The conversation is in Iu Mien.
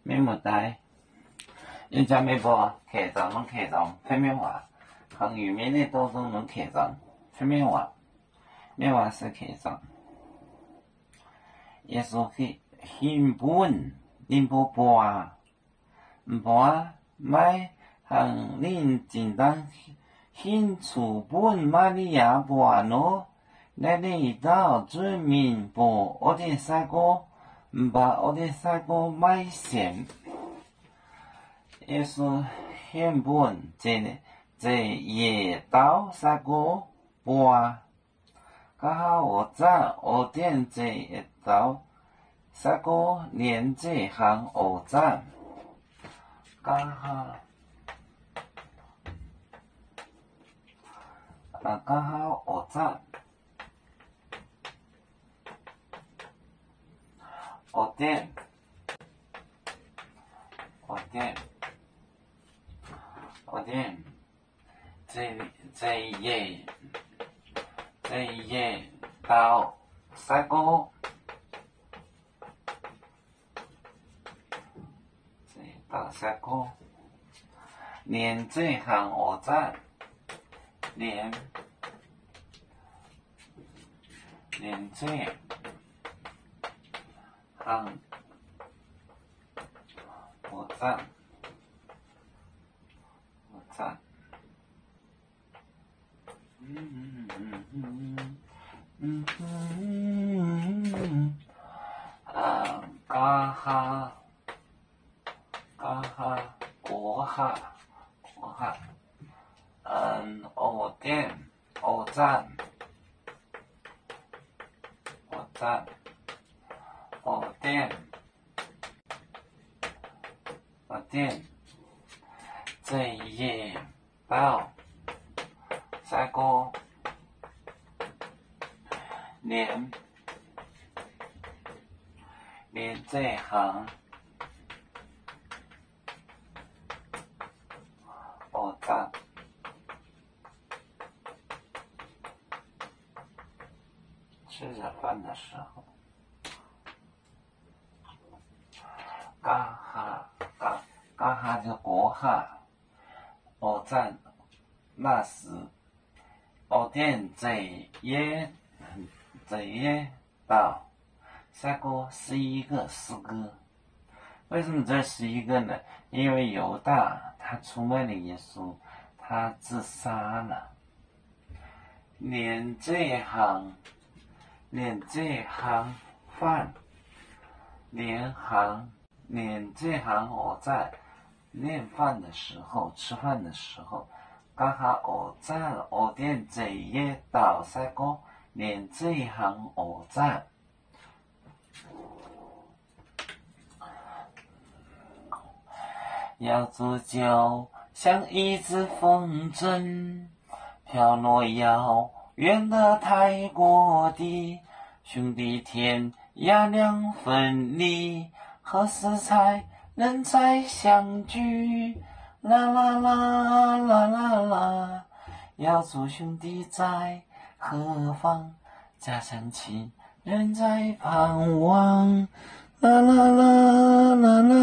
Mienh muoz-doic, ih zanc meih mbuo keix nzangc, nunc keix nzangc fai mienh waac? Haaix nyungc mienh ninh dongh nzung nunc keix nzangc fai mienh waac? Mienh waac se keix nzangc. Yesu hin bun ninh mbuo buatc, mbuox maiv hangx ninh zinh ndaangc hinc zuqc bun Maa^li^yaa buatc nor, naaiv ninh dauh zuov mingh bun orv-dienh sai-gorx, mv baac orv-dienh sai-gorx maiv sienx. Yesu hin bun zeiv-yeic dauh sai-gorx buatc. Nqa'haav oc zanc orv-dienh zeiv-yeic dauh sai-gorx nienx zeiv-hnaangx oc zanc. Nqa'haav, nqa'haav oc zanc orv-dienh, orv-dienh, orv-dienh, zeiv-yeic, zeiv-yeic dauh sai-gorx, dauh sai-gorx nienx zeiv-hnaangx oc zanc. Nienx, nienx zeiv-hnaangx oc zanc, oc zanc. Nqa'haav, nqa'haav, gox haav, gox haav, orv-dienh, oc zanc, oc zanc, orv-dienh, orv-dienh, zeiv-yeic dauh sai-gorx nienx, nienx zeiv-hnaangx oc zanc. Nqa'haav, nqa'haav gox haav, oc zanc, naaiv se orv-dienh zeiv-yeic, zeiv-yeic dauh sai-gorx 十一个，十个。为什么这十一个呢？因为犹大他出卖了耶稣，他自杀了。 Nienx zeiv-hnaangx, nienx zeiv-hnaangx faanh, nienx hnaangx, nienx zeiv-hnaangx oc zanc. 宴饭的时候，吃饭的时候， nqa'haav oc zanc orv-dienh zeiv-yeic dauh sai-gorx nienx zeiv-hnaangx oc zanc. 要做兄弟在何方，家乡亲人在盼望。啦啦啦啦啦。